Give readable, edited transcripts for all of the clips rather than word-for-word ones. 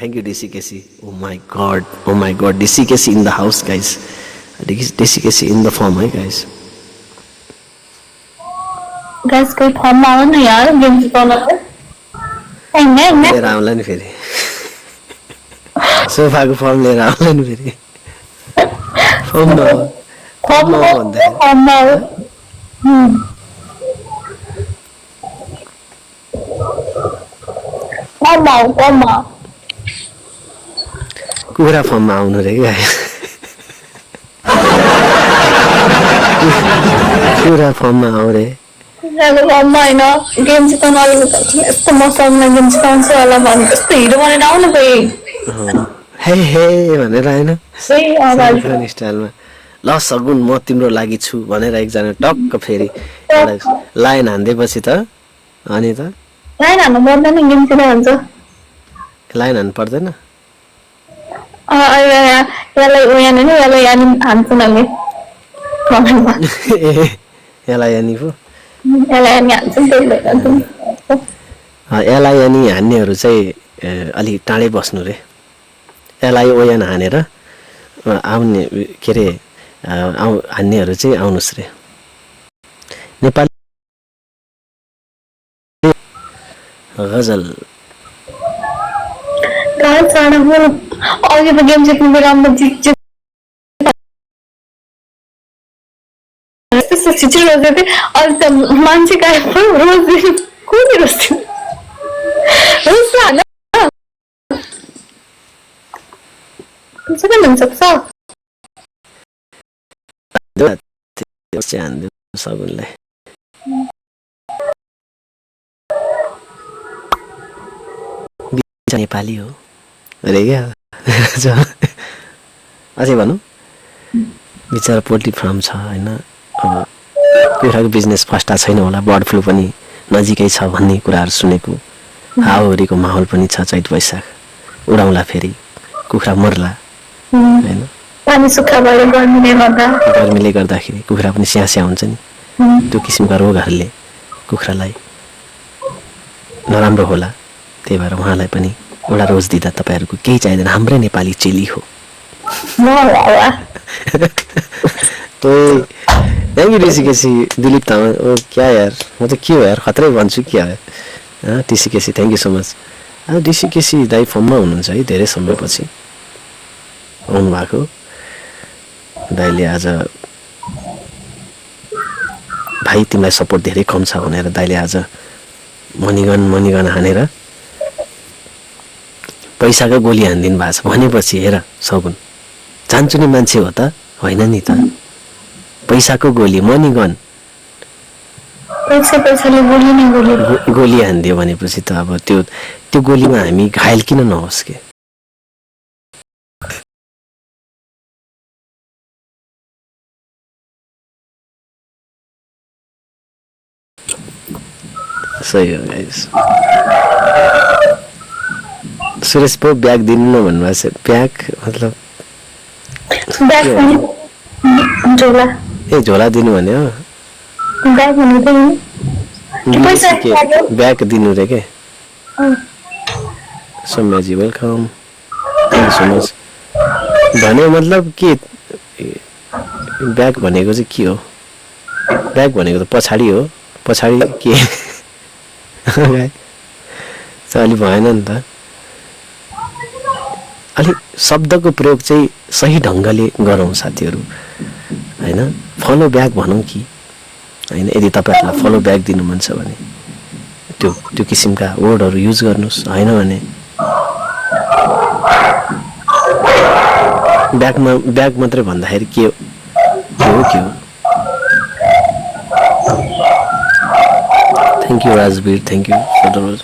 Thank you, DCKC. Oh my god. Oh my god. DCKC in the house, guys. DCKC in the form, guys. Guys, कोई form आउन नहीं यार game जिताना है लिएर आउँला नि फेरि सोफाको फर्म लिएर आउँला नि फेरि फर्म कुखुरा फर्ममा आउनु रे क्या कुखुरा फर्ममा आऊ रे होइन गेम जिताउनु यस्तो मसँग गेम जिताउँछ होला भन्नु त्यस्तो हिरो भनेर आउनु गयो हे भनेर होइन स्टाइलमा ल सगुन म तिम्रो लागि छु भनेर एकजना टक्क फेरि लाइन हान्दिएपछि त अनि त लाइन हान्नु पर्दैन गेम जित्दा हुन्छ लाइन हान्नु पर्दैन यसलाई यानी पो एलआई हान्नेहरू चाहिँ अलि टाढै बस्नु रे एलआई ओएन हानेर आउने के अरे हान्नेहरू चाहिँ आउनुहोस् रे नेपाली गजल अघि त गेम जित्नु बेलामा त्यस्तो छिटो रोजेको थिएँ अहिले त मान्छे गएको रोज कुनै रोज रोज हाल्न सबै भन्न सक्छ सगुनलाई नेपाली हो अरे क्या अझै भनौँ बिचरा पोल्ट्री फार्म छ होइन अब कुखुराको बिजनेस फस्टा छैन होला बर्ड फ्लू पनि नजिकै छ भन्ने कुराहरू सुनेको हावाहुरीको माहौल पनि छ चैत वैशाख उडाउँला फेरि कुखुरा मर्ला होइन गर्मीले गर्दाखेरि कुखुरा पनि स्यास्या हुन्छ नि त्यो किसिमका रोगहरूले कुखुरालाई नराम्रो होला त्यही भएर उहाँलाई पनि एउटा रोज दिँदा तपाईँहरूको केही चाहिँदैन हाम्रै नेपाली चेली हो थ्याङ्क यू ऋषिकेशी दिलीप तामाङ ओ क्या यार म त के हो यार खत्रै भन्छु क्या टिसिकेसी थ्याङ्क यू सो मच डिसिकेसी दाइ फर्ममा हुनुहुन्छ है धेरै समयपछि आउनुभएको दाइले आज भाइ तिमीलाई सपोर्ट धेरै कम छ भनेर दाइले आज मनिगन हानेर पैसाको गोली हानिदिनु भएको छ भनेपछि हेर सगुन चान्चु नि मान्छे हो त होइन नि त पैसाको गोली मनिगन गोली हानिदियो भनेपछि त अब त्यो गोलीमा हामी घायल किन नहोस् के सही हो गाइस सुरेश पो ब्याग दिनु न भन्नुभएको छ ब्याग मतलब झोला दिनु भने हो ब्याग दिनु रे के सौम्याजी welcome thank you so much भन्यो मतलब के ब्याग भनेको चाहिँ के हो ब्याग भनेको त पछाडि हो पछाडि के अलि भएन नि त अलि शब्दको प्रयोग चाहिँ सही ढङ्गले गरौँ साथीहरू होइन फलो ब्याग भनौँ कि होइन यदि तपाईँहरूलाई फलो ब्याग दिनु मन छ भने त्यो किसिमका वर्डहरू युज गर्नुहोस् होइन भने ब्याग मात्रै भन्दाखेरि के हो thank you Rajveer thank you for the rose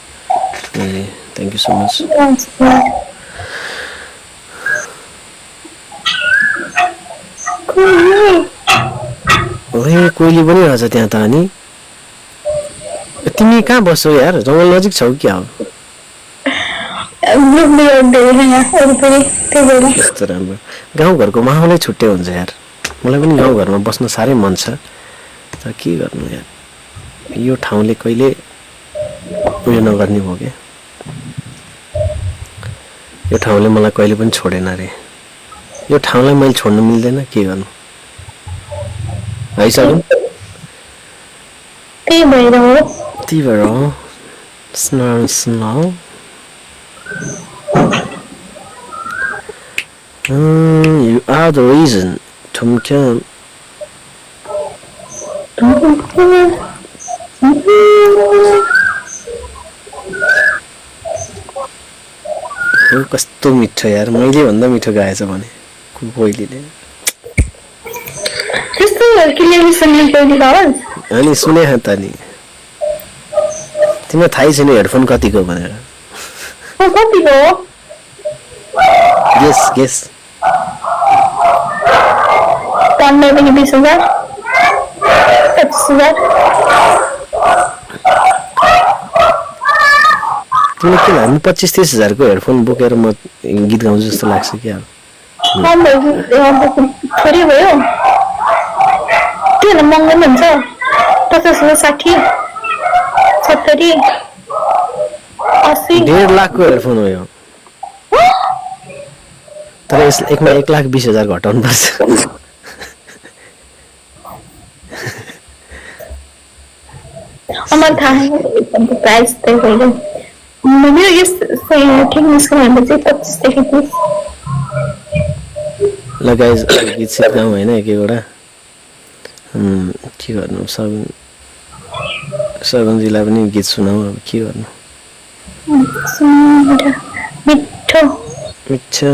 thank you so much ओए कोइली पनि रहेछ त्यहाँ त अनि तिमी कहाँ बस्छौ यार जङ्गल नजिक छौ क्या हो यस्तो राम्रो गाउँघरको माहौलै छुट्टै हुन्छ यार मलाई पनि गाउँघरमा बस्न साह्रै मन छ तर के गर्नु यार यो ठाउँले कहिले उयो नगर्ने भयो क्या यो ठाउँले मलाई कहिले पनि छोडेन रे यो ठाउँलाई मैले छोड्न मिल्दैन के गर्नु है सगुन त्यही भएर हो त्यही भएर हो snow You are the reason ठुम्क्या कस्तो मिठो यार मैले भन्दा मिठो गाएछ भने कोइलीले अनि सुने त नि तिमीलाई थाहै छैन हेडफोन कतिको भनेर गेस गेस 15 20,000 25,000 तिमीले के लाग्नु 25-30 हजारको हेडफोन बोकेर म गीत गाउँछु जस्तो लाग्छ क्या थोरै भयो त्यो महँगो पनि हुन्छ 50,000 60 70 80 1.5 लाखको हेडफोन हो यो तर यसमा 1,20,000 घटाउनु पर्छ अमर था प्राइस तय भयो मेरो यस ठिक निस्कनु भने चाहिँ 25 देखि 30 ल गाइज गीत सिट गाउँ होइन एक एउटा के गर्नु सगुनजीलाई पनि गीत सुनाऊ अब के गर्नु मिठो मिठो